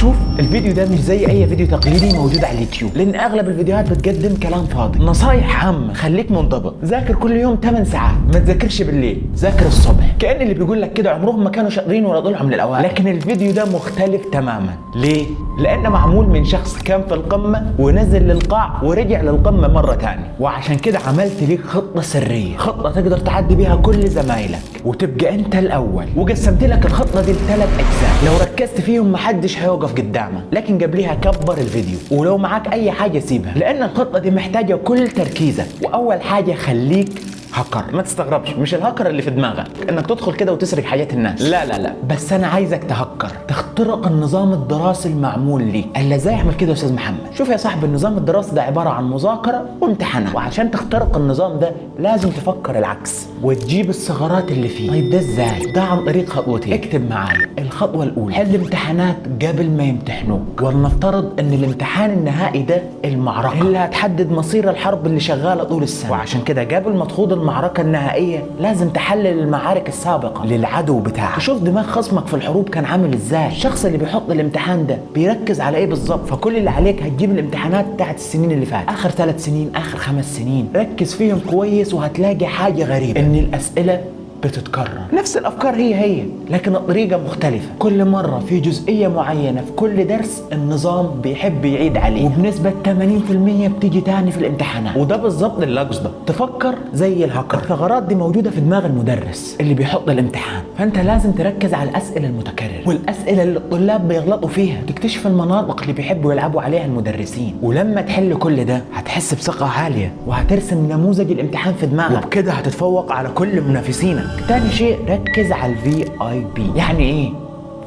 شوف الفيديو ده مش زي اي فيديو تقليدي موجود على اليوتيوب، لان اغلب الفيديوهات بتقدم كلام فاضي، نصايح عامة. خليك منضبط، ذاكر كل يوم 8 ساعات، ما تذاكرش بالليل، ذاكر الصبح. كأن اللي بيقول لك كده عمرهم ما كانوا شاطرين ولا طلعوا من الاوائل. لكن الفيديو ده مختلف تماما. ليه؟ لانه معمول من شخص كان في القمه ونزل للقاع ورجع للقمه مرة ثانية، وعشان كده عملت ليك خطه سرية، خطه تقدر تعدي بيها كل زمايلك وتبقى انت الاول. وقسمت لك الخطة دي لثلاث اجزاء، لو ركزت فيهم محدش هيوقف قدامك. لكن قبليها كبر الفيديو، ولو معاك اي حاجة سيبها، لان الخطة دي محتاجه كل تركيزك. واول حاجة خليك هاكر. ما تستغربش، مش الهاكر اللي في دماغك انك تدخل كده وتسرق حاجات الناس، لا لا لا، بس انا عايزك تهكر، تخترق النظام الدراسي المعمول ليك. قال ازاي اعمل كده يا استاذ محمد؟ شوف يا صاحبي، النظام الدراسي ده عبارة عن مذاكرة وامتحانات، وعشان تخترق النظام ده لازم تفكر العكس وتجيب الثغرات اللي فيه. طيب ده ازاي؟ ده عن طريق خطوتين، اكتب معايا. الخطوة الاولى، حل امتحانات قبل ما يمتحنوك. ولنفترض ان الامتحان النهائي ده المعركة اللي هتحدد مصير الحرب اللي شغالة طول السنة، وعشان كده قبل ما تخوض المعركة النهائية لازم تحلل المعارك السابقة للعدو بتاعك، تشوف دماغ خصمك في الحروب كان عامل ازاي، الشخص اللي بيحط الامتحان ده بيركز على ايه بالظبط. فكل اللي عليك هتجيب الامتحانات بتاعت السنين اللي فاتت، اخر 3 سنين، اخر 5 سنين، ركز فيهم كويس وهتلاقي حاجة غريبة، ان الاسئلة بتتكرر، نفس الافكار هي هي لكن الطريقة مختلفة. كل مرة في جزئية معينة في كل درس النظام بيحب يعيد عليه، وبنسبة 80% بتيجي تاني في الامتحانات. وده بالظبط اللي اقصده، تفكر زي الهاكر. الثغرات دي موجودة في دماغ المدرس اللي بيحط الامتحان، فانت لازم تركز على الاسئلة المتكررة والاسئلة اللي الطلاب بيغلطوا فيها، تكتشف المناطق اللي بيحبوا يلعبوا عليها المدرسين. ولما تحل كل ده هتحس بثقة عالية وهترسم نموذج الامتحان في دماغك، وبكده هتتفوق على كل منافسينك. تاني شيء، ركز على VIP. يعني ايه؟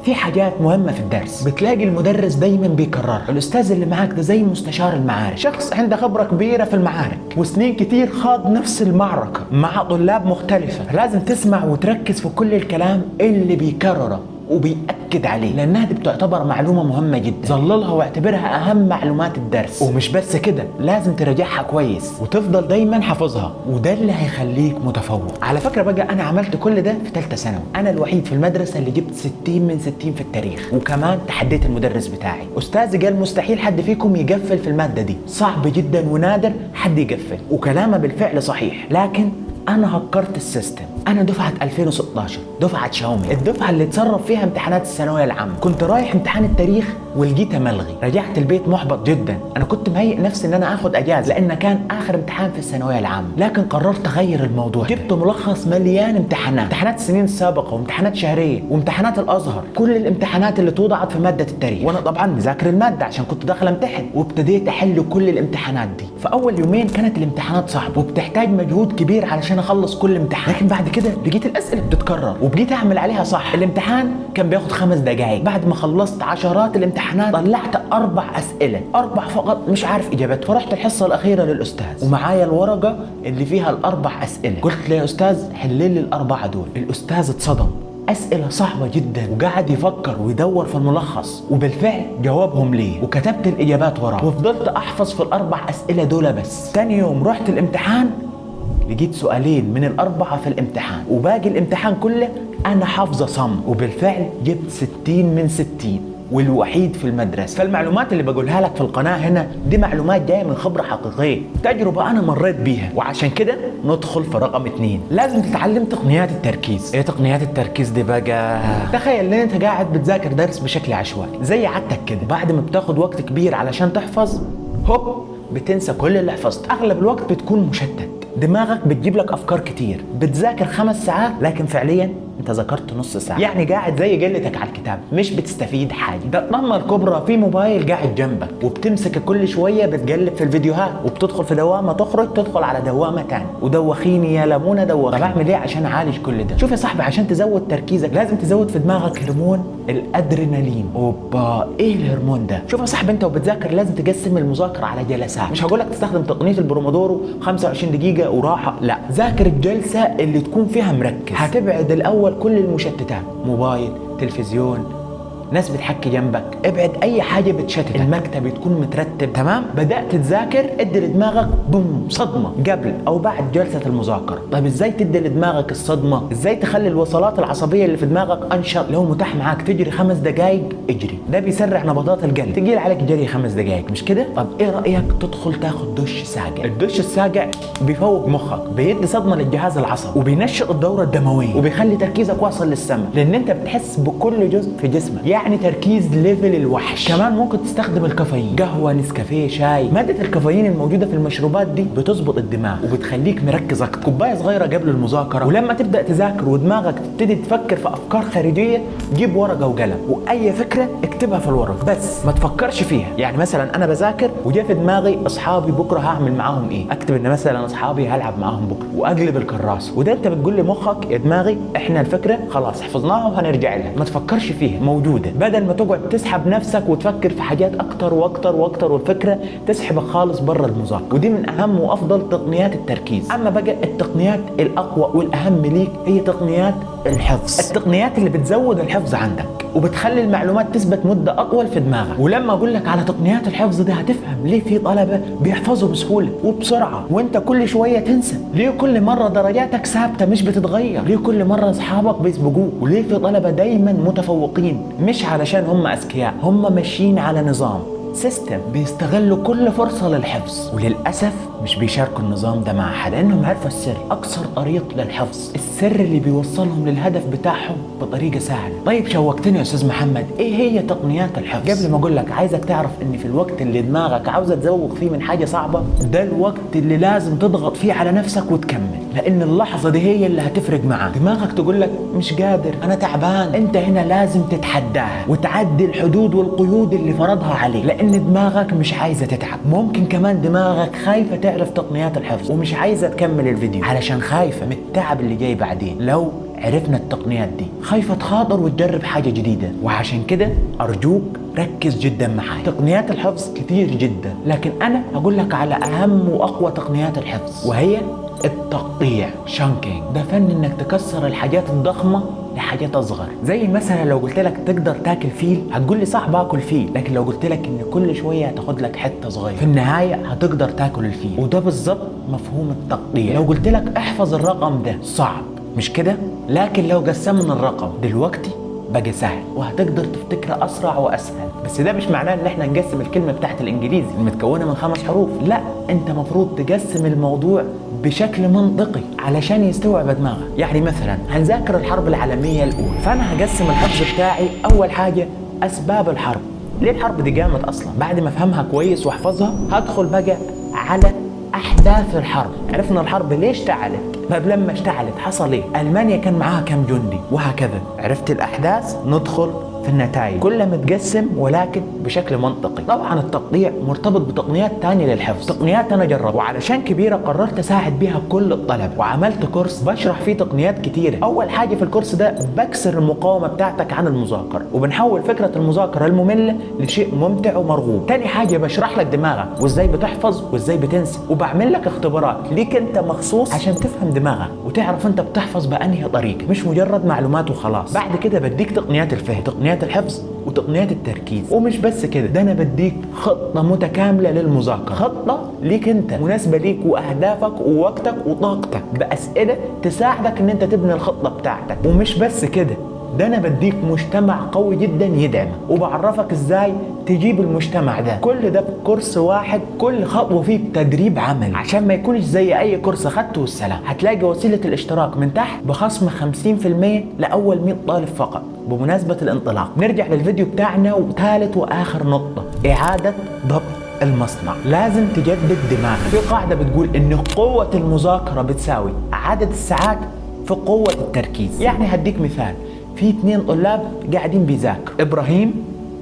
في حاجات مهمة في الدرس بتلاقي المدرس دايما بيكررها. الأستاذ اللي معاك ده زي مستشار المعارك، شخص عنده خبرة كبيرة في المعارك وسنين كتير خاض نفس المعركة مع طلاب مختلفة. لازم تسمع وتركز في كل الكلام اللي بيكرره وبيأكد عليه، لأنها دي بتعتبر معلومة مهمة جدا. ظللها واعتبرها أهم معلومات الدرس. ومش بس كده، لازم تراجعها كويس وتفضل دايما حافظها، وده اللي هيخليك متفوق. على فكرة بقى، أنا عملت كل ده في ثالثة ثانوي. أنا الوحيد في المدرسة اللي جبت 60 من 60 في التاريخ، وكمان تحديت المدرس بتاعي. أستاذي قال مستحيل حد فيكم يقفل في المادة دي، صعب جدا ونادر حد يقفل، وكلامه بالفعل صحيح. لكن انا هكرت ال system. انا دفعه 2016، دفعه شاومي، الدفعة اللي اتسرب فيها امتحانات الثانوية العامة. كنت رايح امتحان التاريخ ولقيته ملغي. رجعت البيت محبط جدا. انا كنت مهيئ نفسي ان انا اخد اجازه لان كان اخر امتحان في الثانوية العامة، لكن قررت اغير الموضوع. جبت ملخص مليان امتحانات، امتحانات السنين السابقة وامتحانات شهرية وامتحانات الازهر، كل الامتحانات اللي توضعت في مادة التاريخ، وانا طبعا مذاكر المادة عشان كنت داخل امتحن. وابتديت احل كل الامتحانات دي. في اول يومين كانت الامتحانات صعبة وبتحتاج مجهود كبير علشان اخلص كل امتحان، لكن بعد كده لقيت الاسئلة بتتكرر وبقيت اعمل عليها صح. الامتحان كان بياخد 5 دقائق، بعد ما خلصت عشرات الامتحانات طلعت 4 اسئلة، 4 فقط مش عارف اجابتهم. فرحت الحصة الاخيرة للاستاذ ومعايا الورقة اللي فيها ال4 اسئلة. قلت له يا استاذ حل لي ال4 دول. الاستاذ اتصدم، أسئلة صعبة جدا، وقعد يفكر ويدور في الملخص، وبالفعل جاوبهم لي وكتبت الإجابات وراه، وفضلت أحفظ في ال4 أسئلة دول بس. تاني يوم رحت الامتحان لقيت سؤالين من ال4 في الامتحان، وباقي الامتحان كله أنا حافظة صم، وبالفعل جبت 60 من 60 والوحيد في المدرسة. فالمعلومات اللي بقولها لك في القناة هنا دي معلومات جاية من خبرة حقيقية، تجربة أنا مريت بيها. وعشان كده ندخل في رقم 2، لازم تتعلم تقنيات التركيز. إيه تقنيات التركيز دي بقى؟ تخيل إن أنت قاعد بتذاكر درس بشكل عشوائي زي عادتك كده، بعد ما بتاخد وقت كبير علشان تحفظ، هوب بتنسى كل اللي حفظته. أغلب الوقت بتكون مشتت، دماغك بتجيب لك افكار كتير، بتذاكر 5 ساعات لكن فعليا انت ذاكرت نص ساعة، يعني قاعد زي قلتك على الكتاب مش بتستفيد حاجة. ده الطمه الكبرى، في موبايل قاعد جنبك وبتمسك كل شوية بتقلب في الفيديوهات وبتدخل في دوامه، تخرج تدخل على دوامه تاني، ودوخيني يا لمونه دوخيني. طب اعمل ايه عشان اعالج كل ده؟ شوف يا صاحبي، عشان تزود تركيزك لازم تزود في دماغك هرمون الادرينالين. اوبا، ايه الهرمون ده؟ شوف يا صاحبي، انت وبتذاكر لازم تقسم المذاكرة على جلسات. مش هقول لك تستخدم تقنية البرومودورو 25 دقيقة وراحة، لا، ذاكر الجلسة اللي تكون فيها مركز. هتبعد الاول كل المشتتات، موبايل، تلفزيون، ناس بتحكي جنبك، ابعد اي حاجة بتشتتك، المكتب يكون مترتب تمام. بدات تذاكر ادي لدماغك بوم صدمة قبل او بعد جلسه المذاكرة. طيب ازاي تدي لدماغك الصدمة؟ ازاي تخلي الوصلات العصبية اللي في دماغك انشط؟ لو متاح معاك تجري 5 دقائق اجري، ده بيسرع نبضات القلب. تجيل عليك جري 5 دقائق مش كده؟ طب ايه رايك تدخل تاخد دش ساقع؟ الدش الساقع بيفوق مخك، بيدي صدمة للجهاز العصبي وبينشط الدورة الدموية وبيخلي تركيزك واصل للسما، لان انت بتحس بكل جزء في جسمك، يعني تركيز level الوحش. كمان ممكن تستخدم الكافيين، قهوة، نسكافيه، شاي. مادة الكافيين الموجودة في المشروبات دي بتظبط الدماغ وبتخليك مركز اكتر. كوباية صغيرة قبل المذاكرة، ولما تبدا تذاكر ودماغك تبتدي تفكر في افكار خارجية جيب ورقة وقلم واي فكرة اكتبها في الورق بس ما تفكرش فيها. يعني مثلا انا بذاكر وجا في دماغي اصحابي بكره هعمل معاهم ايه، اكتب ان مثلا اصحابي هلعب معاهم بكره واقلب الكراسة. وده انت بتقول لمخك يا دماغي احنا الفكرة خلاص حفظناها وهنرجع لها، ما تفكرش فيها، موجودة. بدل ما تقعد تسحب نفسك وتفكر في حاجات اكتر واكتر واكتر والفكرة تسحبك خالص بره المذاكرة. ودي من اهم وافضل تقنيات التركيز. اما بقى التقنيات الاقوى والاهم ليك هي تقنيات الحفظ، التقنيات اللي بتزود الحفظ عندك وبتخلي المعلومات تثبت مده اطول في دماغك. ولما اقول لك على تقنيات الحفظ دي هتفهم ليه في طلبه بيحفظوا بسهولة وبسرعة وانت كل شوية تنسى، ليه كل مرة درجاتك ثابتة مش بتتغير، ليه كل مرة اصحابك بيسبقوك، وليه في طلبه دايما متفوقين. مش علشان هم اذكياء، هم ماشيين على نظام system، بيستغلوا كل فرصة للحفظ، وللأسف مش بيشاركوا النظام ده مع حد لأنهم عرفوا السر، أقصر طريق للحفظ، السر اللي بيوصلهم للهدف بتاعهم بطريقة سهلة. طيب شوقتني يا أستاذ محمد، إيه هي تقنيات الحفظ؟ قبل ما أقول لك عايزك تعرف إن في الوقت اللي دماغك عاوزة تزوق فيه من حاجة صعبة، ده الوقت اللي لازم تضغط فيه على نفسك وتكمل، لأن اللحظة دي هي اللي هتفرق معاك. دماغك تقول لك مش قادر، أنا تعبان، أنت هنا لازم تتحداها وتعدي الحدود والقيود اللي فرضها عليك، لأن دماغك مش عايزة تتعب. ممكن كمان دماغك خايفة تعرف تقنيات الحفظ ومش عايزة تكمل الفيديو علشان خايفة من التعب اللي جاي بعدين لو عرفنا التقنيات دي، خايفة تخاطر وتجرب حاجة جديدة. وعشان كده أرجوك ركز جدا معايا. تقنيات الحفظ كتير جدا، لكن أنا هقول لك على أهم وأقوى تقنيات الحفظ وهي التقطيع، chunking. ده فن إنك تكسر الحاجات الضخمة لحاجات اصغر. زي مثلا لو قلت لك تقدر تاكل فيل، هتقول لي صعب اكل فيل، لكن لو قلت لك ان كل شوية هتاخد لك حتة صغيرة، في النهاية هتقدر تاكل الفيل. وده بالظبط مفهوم التقطيع. لو قلت لك احفظ الرقم ده، صعب مش كده؟ لكن لو قسمنا الرقم دلوقتي بقى سهل وهتقدر تفتكره اسرع واسهل. بس ده مش معناه ان احنا نقسم الكلمة بتاعت الانجليزي المتكونه من 5 حروف، لا، انت مفروض تقسم الموضوع بشكل منطقي علشان يستوعب دماغك. يعني مثلا هنذاكر الحرب العالمية الاولى، فانا هقسم الحفظ بتاعي. اول حاجة اسباب الحرب، ليه الحرب دي قامت اصلا؟ بعد ما افهمها كويس واحفظها هدخل بقى على احداث الحرب. عرفنا الحرب ليه اشتعلت، طيب لما اشتعلت حصل ايه؟ المانيا كان معاها كام جندي، وهكذا. عرفت الاحداث، ندخل في النتائج. كلها متقسم ولكن بشكل منطقي. طبعا التقطيع مرتبط بتقنيات تانية للحفظ، تقنيات انا جربت وعلشان كبيرة قررت اساعد بيها كل الطلبة، وعملت كورس بشرح فيه تقنيات كتيرة. اول حاجة في الكورس ده بكسر المقاومة بتاعتك عن المذاكرة، وبنحول فكرة المذاكرة المملة لشيء ممتع ومرغوب. تاني حاجة بشرح لك دماغك وازاي بتحفظ وازاي بتنسى، وبعمل لك اختبارات ليك انت مخصوص عشان تفهم دماغك وتعرف انت بتحفظ بانهي طريقة، مش مجرد معلومات وخلاص. بعد كده بديك تقنيات الفهم، تقنيات الحفظ، وتقنيات التركيز. ومش بس كده، ده انا بديك خطة متكاملة للمذاكرة، خطة ليك انت مناسبة ليك واهدافك ووقتك وطاقتك، بأسئلة تساعدك ان انت تبني الخطة بتاعتك. ومش بس كده، ده انا بديك مجتمع قوي جدا يدعمك، وبعرفك ازاي تجيب المجتمع ده. كل ده بكورس واحد، كل خطوة فيه بتدريب عملي عشان ما يكونش زي اي كورس اخدته والسلام. هتلاقي وسيلة الاشتراك من تحت بخصم 50% لاول 100 طالب فقط بمناسبة الانطلاق. نرجع للفيديو بتاعنا، وثالث واخر نقطة، اعاده ضبط المصنع. لازم تجدد دماغك. في قاعدة بتقول ان قوة المذاكرة بتساوي عدد الساعات في قوة التركيز. يعني هديك مثال، في 2 طلاب قاعدين بيذاكروا، ابراهيم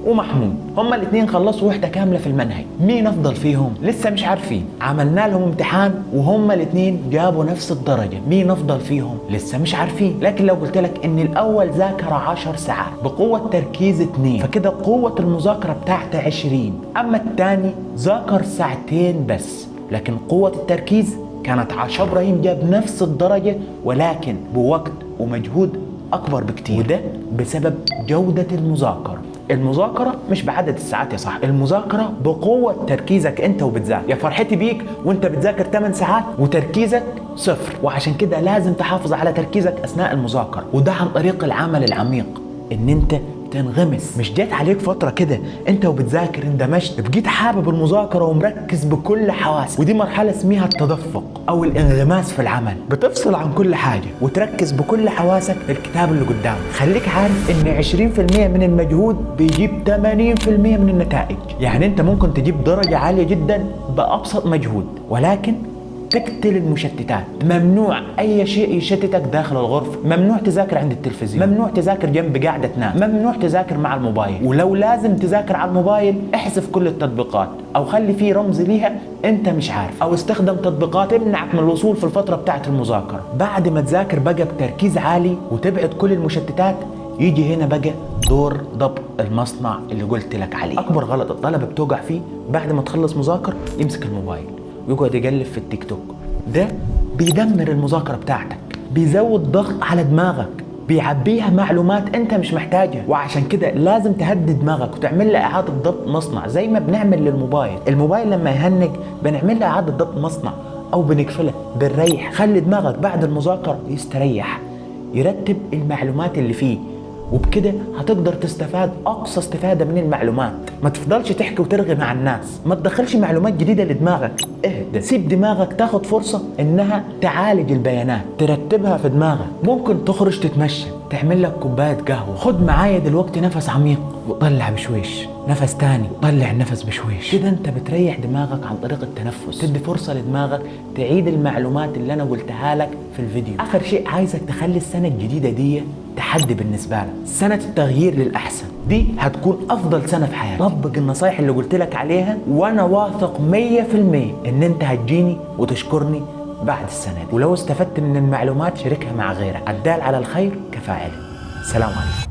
ومحمود، هما الاثنين خلصوا وحده كاملة في المنهج، مين افضل فيهم؟ لسه مش عارفين. عملنا لهم امتحان وهما الاثنين جابوا نفس الدرجة، مين افضل فيهم؟ لسه مش عارفين. لكن لو قلت لك ان الاول ذاكر 10 ساعات بقوة تركيز 2، فكده قوة المذاكرة بتاعته 20، اما الثاني ذاكر ساعتين بس لكن قوة التركيز كانت 10. ابراهيم جاب نفس الدرجة ولكن بوقت ومجهود اكبر بكتير، وده بسبب جودة المذاكرة. المذاكرة مش بعدد الساعات يا صاحبي، المذاكرة بقوة تركيزك انت وبتذاكر. يا فرحتي بيك وانت بتذاكر 8 ساعات وتركيزك صفر. وعشان كده لازم تحافظ على تركيزك اثناء المذاكرة، وده عن طريق العمل العميق، ان انت تنغمس. مش جات عليك فترة كده انت وبتذاكر اندمجت، بقيت حابب المذاكرة ومركز بكل حواسك، ودي مرحلة اسمها التدفق او الانغماس في العمل. بتفصل عن كل حاجة وتركز بكل حواسك للكتاب اللي قدامك. خليك عارف ان 20% من المجهود بيجيب 80% من النتائج. يعني انت ممكن تجيب درجة عالية جدا بأبسط مجهود، ولكن تقتل المشتتات. ممنوع اي شيء يشتتك داخل الغرفة، ممنوع تذاكر عند التلفزيون، ممنوع تذاكر جنب قاعدة تنام، ممنوع تذاكر مع الموبايل. ولو لازم تذاكر على الموبايل احذف كل التطبيقات او خلي فيه رمز ليها انت مش عارف، او استخدم تطبيقات تمنعك من الوصول في الفترة بتاعه المذاكرة. بعد ما تذاكر بقى بتركيز عالي وتبعد كل المشتتات، يجي هنا بقى دور ضبط المصنع اللي قلت لك عليه. اكبر غلط الطلبة بتوقع فيه بعد ما تخلص مذاكرة يمسك الموبايل ويقعد يقلب في التيك توك. ده بيدمر المذاكرة بتاعتك، بيزود ضغط على دماغك، بيعبيها معلومات انت مش محتاجها. وعشان كده لازم تهدي دماغك وتعمل لها اعادة ضبط مصنع زي ما بنعمل للموبايل. الموبايل لما يهنج بنعمل له اعادة ضبط مصنع او بنقفله، بنريح. خلي دماغك بعد المذاكرة يستريح، يرتب المعلومات اللي فيه، وبكده هتقدر تستفاد اقصى استفاده من المعلومات. ما تفضلش تحكي وترغي مع الناس، ما تدخلش معلومات جديدة لدماغك. اهدى، سيب دماغك تاخد فرصة انها تعالج البيانات، ترتبها في دماغك. ممكن تخرج تتمشى، تعمل لك كوباية قهوة. خد معايا دلوقتي نفس عميق وطلع بشويش، نفس تاني وطلع النفس بشويش. كده انت بتريح دماغك عن طريق التنفس، تدي فرصة لدماغك تعيد المعلومات اللي انا قلتها لك في الفيديو. اخر شيء عايزك تخلي السنة الجديدة دي تحدي بالنسبة لك، سنة التغيير للاحسن. دي هتكون افضل سنة في حياتك. طبق النصايح اللي قلت لك عليها، وانا واثق 100% ان انت هتجيني وتشكرني بعد السنة دي. ولو استفدت من المعلومات شاركها مع غيرك. الدال على الخير كفاعله. سلام عليكم.